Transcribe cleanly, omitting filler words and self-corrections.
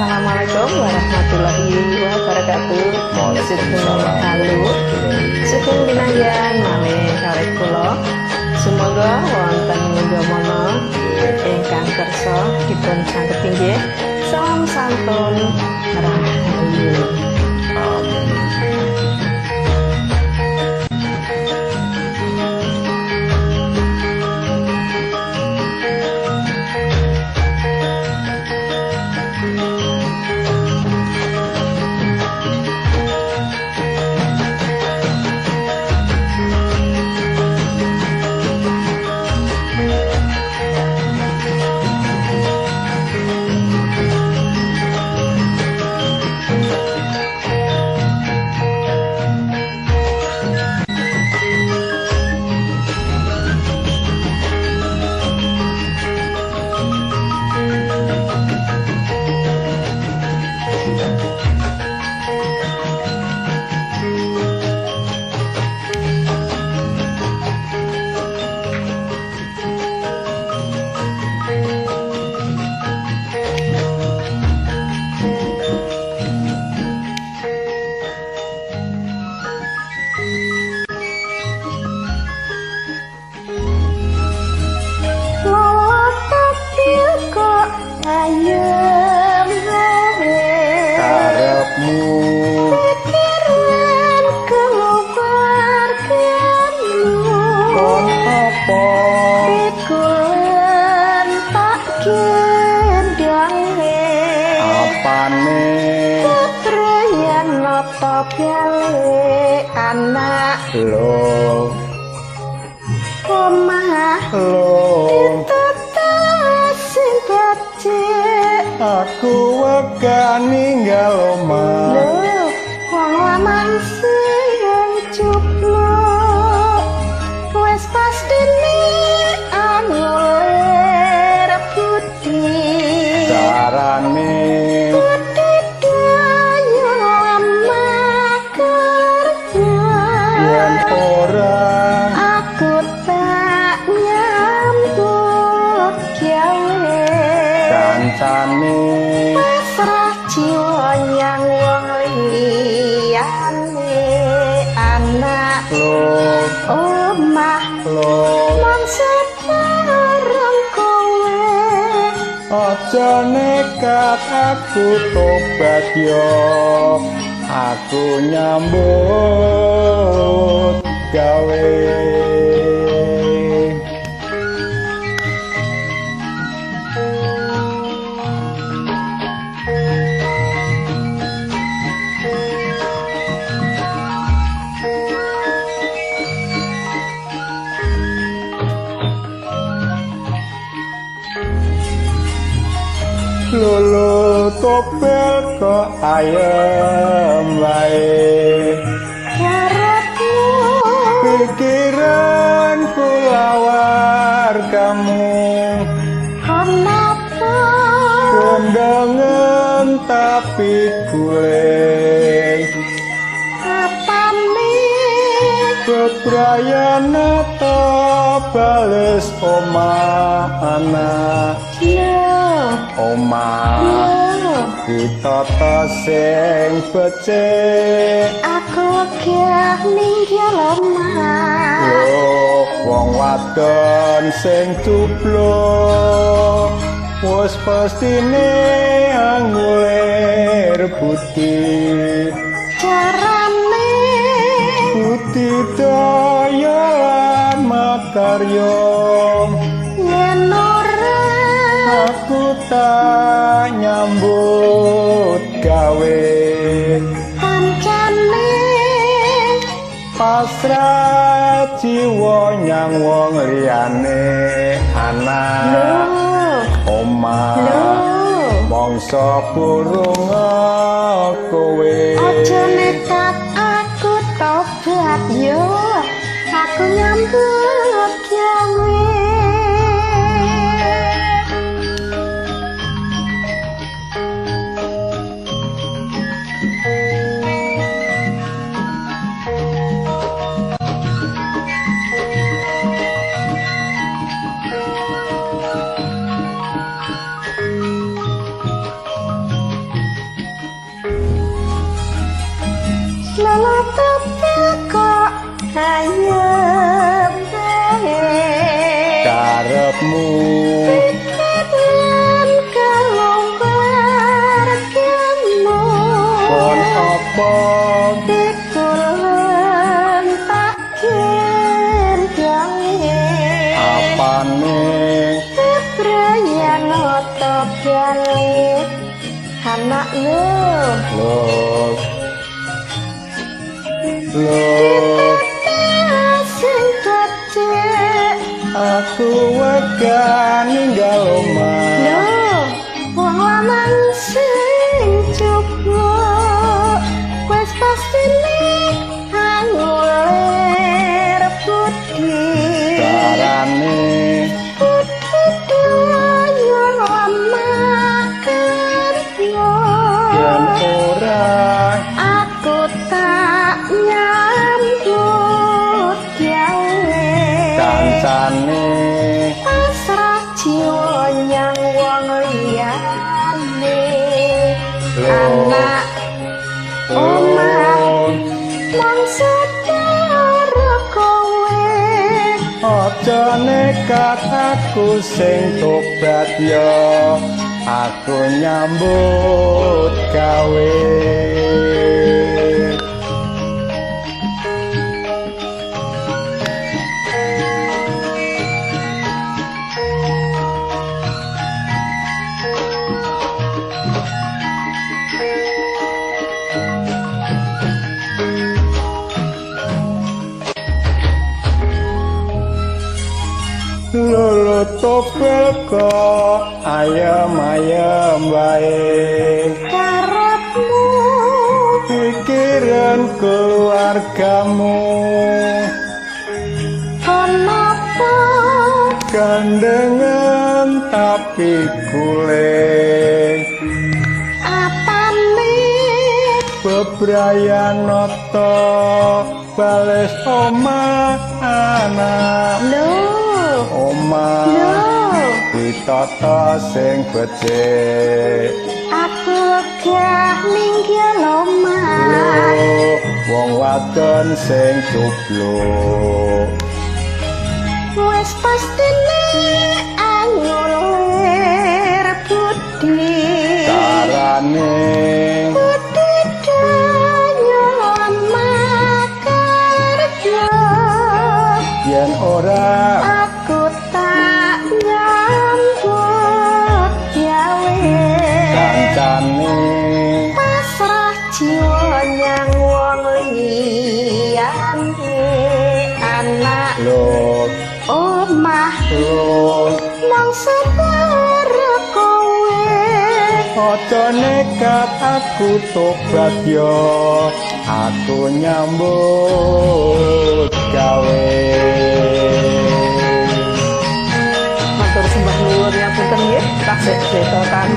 Assalamualaikum warahmatullahi wabarakatuh. Sugeng dalu. Sugeng pinanggihan malih kalih kula. Sumangga wonten nggamana ingkang kersa dipun sanggepi nggih. Salam santun rahayu. Amin. Anak lo omah lo ditata sing becik, aku wegah ninggal omah. Lho, wong lanang sing cupluk wis pastine angulir budi carane. Aku tak nyambut gawe kancane, pasrah jiwa nyang wong liyane. Anak lo omah lo mangsa bareng kowe, aja nekat aku tobat yo, aku nyambut gawe. Lolo topel kok ayem wae, karepmu pikiran kulawar kamu, kenapa kondangan tapi guling apane bebrayan atau bales omah anak. Omah ditata sing becik, aku wegah ninggal omah. Lho, wong wadon sing cupluk wis pastine angulir budi carane, budi daya lan makarya. Yen ora aku tak nyambut gawe kancane, pasrah jiwa nyang wong liyane. Anak omah mongso purung kowe, aja nekat aku tobat yo, aku nyambut gawe. Karepmu. Pikiran keluargamu. Kon apa Pikulan tak gendonge. Apane Kebrayan oto balik anak lo. Lho. Lho. Sing becik. Aku wegah ninggal omah. Lho, wong lanang sing cukup wis pastine angulir budi. Carane budi daya lemah kerja. Yen ora aku tak nyambut gawe. Kancane pasrah jiwa nyang wong liyane. Anak omah mangsa karo kowe. Aja nekat aku sing tobat ya, aku nyambut gawe. Lolo topel kok ayem-ayem wae. Karepmu pikiran keluargamu. Kenapa gandengan tapi kulit. Apane bebrayan noto bales omah anak. Lho omah ditata sing becik. Aku wegah minggir omah. Lho wong wadon sing cubluk wis pastine angulir budi. Carane budi daya lemah kerja. Yen ora aku tak nyambut gawe. Kancane pasrah jiwa nyang wong liyane. Anak lho omah lho mangsa karo kowe. Aja nekat aku tobat yo, aku nyambut gawe. Matur sembah nuwun ngapunten nggih, tasik betotan.